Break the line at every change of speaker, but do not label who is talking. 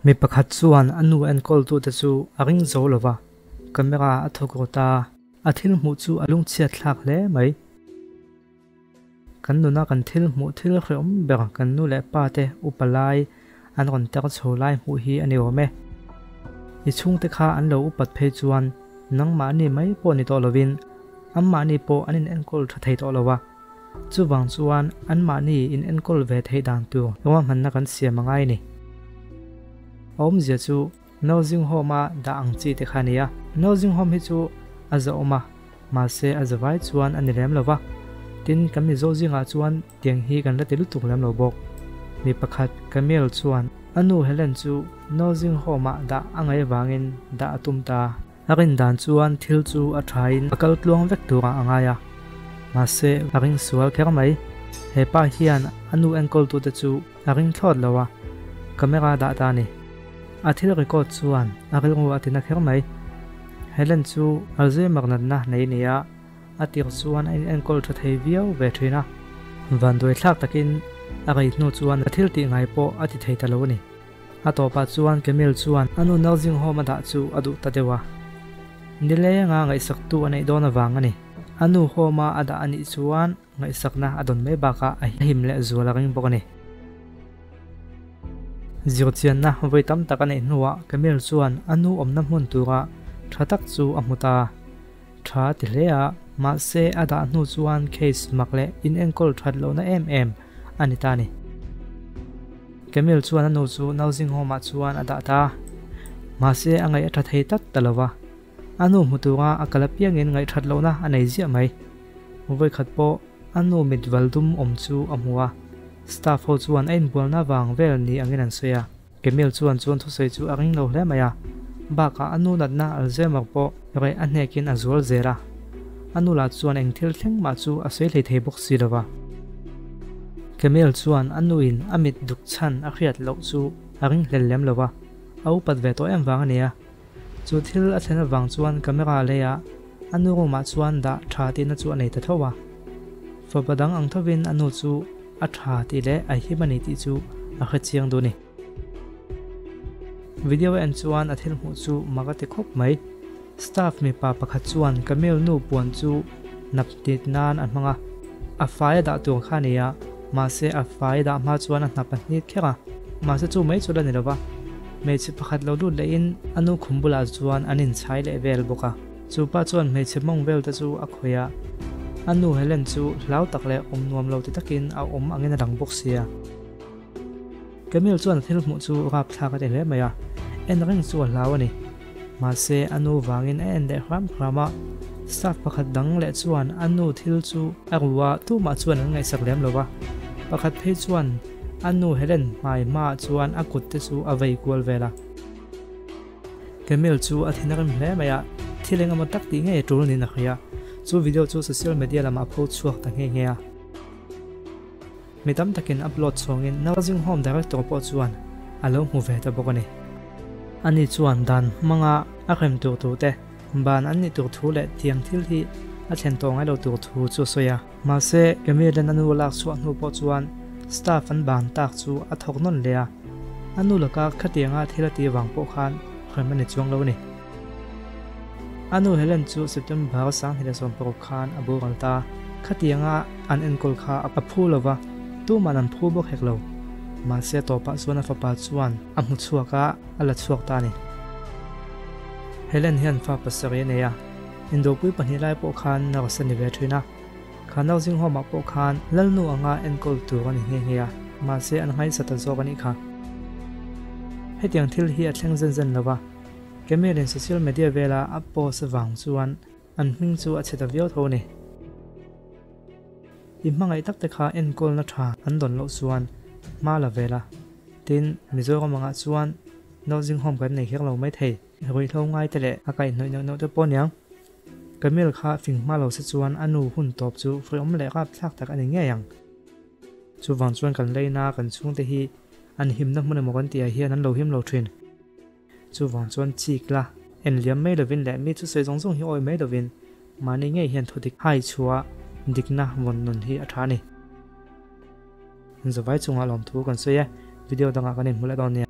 Mi pakhat chuan a nu enkawltute chu a ring zo lo va, camera a thawk rawt a, a thil hmuh chu a lungchhiat thlak hle mai. Kan nuna kan thil hmuh thil hrehawm ber kan nu leh pa te upa lai an rawn tar chho lai hmuh hi a ni awm e. I chhungte kha an lo upat phei chuan nangmahni mai pawh ni tawh lovin anmahni pawh an inenkawl tha thei tawh lo a. Chuvang chuan anmahni inenkawl ve theih dan tur ruahmanna kan siam a ngai a ni. A awmzia chu Nursing home a dah ang chi te kha a ni a. Nursing home hi chu a zahawm a, mahse a zavai chuan a ni lem lo va. Tin, kan Mizo zingah chuan tiang hi kan la ti lutuk lem lo bawk. Mi pakhat, Camille chuan a nu Helen chu nursing home ah dah a ngaih avangin dah a tum ta. A rin dan chuan thil chu a thain a kal tluang vek turah a ngai a, mahse a ring sual kher mai. He pa hian a nu enkawltute chu a ring thlawt lo a, camera dah ta a ni. A thil record chuan a rilru a tina kher mai. Helen chu Alzheimer natna nei a ni a, a tir chuan a inenkawl tha thei viau ve thin a. Vanduai thlak takin a rei hnu chuan a thil tih ngai pawh a ti thei ta lo a ni. A tawpah chuan Camille chuan a nu nursing home a dah chu a duh ta deuh a. Nilenga ngaihsaktu a neih dawn avang a ni. A nu home a a dah a nih chuan ngaihsakna a dawn mai bakah a him leh zual a ring bawk a ni. Zirchianna vawi tam tak a neih hnuah Camille chuan a nu awmna hmun tura tha tak chu a hmu ta. Tha a ti hle a, mahse a dah hnu chuan case mak leh inenkawl that lohna em em a ni ta a ni. Camille chuan a nu chu nursing home ah chuan a dah ta a, mahse a ngaih a tha thei tak ta lo va. A nu hmu tura a kal apiangin ngaihthat lohna a nei ziah mai. Vawikhat pawh a nu mit val dum awm chu a hmu a, staff ho chuan a inbualna vang vel ni angin an sawi a. Camille chuan chuan thusawi chu a ring lo hle mai a, bakah a nu natna Alzheimer pawh reh a hnekin a zual zel a. A nu lah chuan eng thil thleng mah chu a sawi hlei thei bawk si lo va. Camille chuan a nuin a mit duk chhan a hriat loh chu a ring hlel lem lo va, a upat ve tawh em vang a nia. Chu thil a thlen avang chuan camera leiah a nu room ah chuan dah tha tihna chu a nei ta tho a. Fapa dang ang thovin a nu chu a tha tih leh a him a ni tih chu a hre chiang duh a ni. Video a en chuan a thil hmuh chu mak a ti khawp mai. Staff mipa pakhat chuan Camille nu puan chu nap tit nan a hmang a. A fai a dah tur kha a ni a, mahse a fai a dah hma chuan a hnap a hnit kher a. Mahse chu mai chu la ni lo va. Hmeichhe pakhat lo lut lehin a nu khum bulah chuan an inchhai leh vel bawk a. Chu pa chuan hmeichhe mawng vel te chu a khawih a, a nu Helen chu hlau tak leh awm nuam lo ti takin a awm angin a lang bawk sia. Camille chuan a thil hmuh chu rapthlak a ti hle mai a, en reng chu a hlau a ni. Mahse a nu vangin a en leh hram hram a, staff pakhat dang leh chuan a nu thil chu a ru a, tumah chuan an ngaihsak lem lo va. Pakhat phei chuan a nu Helen hmai hmaah chuan a kut te chu a vei kual vel a. Camille chu a thin a rem hle mai a, thil engemaw tak tih ngei a tul niin a hria. Chu video chu social media lamah a pho chhuak ta nghe nghe a. Mi tam takin upload chhawngin Nursing Home Director pawh chuan a lo hmu ve ta bawk a ni. Ani chuan dan hmanga a hrem tur tur te, ban an nih tur thu leh tiang thil hi a thlen tawh ngai lo tur thu chu a sawi a. Mahse, Camille-a'n a nu a lak chhuah hnu pawh chuan staff an ban tak chu a thawk nawn leh a, a nu laka khatianga thil a tih vang pawh khan hrem a ni chuang lo a ni. A nu Helen chu September 2016 khan a boral ta. Khatianga an enkawl kha a phu lo va, tuman an phu bawk hek lo. Mahse a tawpah chuan a fapa chuan a hmu chhuak a, a la chhuak ta a ni. Helen hian fa pasarih a nei a, indopui pahnih lai pawh khan nurse a ni ve thin a. Kha nursing home ah pawh khan Lalnu anga enkawl tur a ni nghe nghe a, mahse an nghaisa ta zawk a nih kha. Hetiang thil hi a thleng zen zen lo va. Camille-in social media vela a post vang chuan an hming chu a chhe ta viau tho a ni. I hmangaih tak te kha enkawlna tha an dawn loh chuan hma la ve la. Tin, Mizoram angah chuan nursing home kan nei kher lo mai thei. Ruihhlo ngai te leh a kaihhnawih neuh neuh te pawh aniang. Camille kha fing hma lo se chuan a nu hun tawp chu hreawm leh rapthlak tak a ni ngei ang. Chuvang chuan kan leina kan chhungte hi an himna hmun emaw kan tihah hian an lo him lo thin. Chuvang chuan chik la, en liam mai lovin leh mi thusawi zawng zawng hi awi mai lovin mahni ngei hian thudik hai chhuah dikna vawn nun hi a tha a ni. Zavai chungah lawmthu kan sawi e, video dangah kan inhmu leh dawn nia.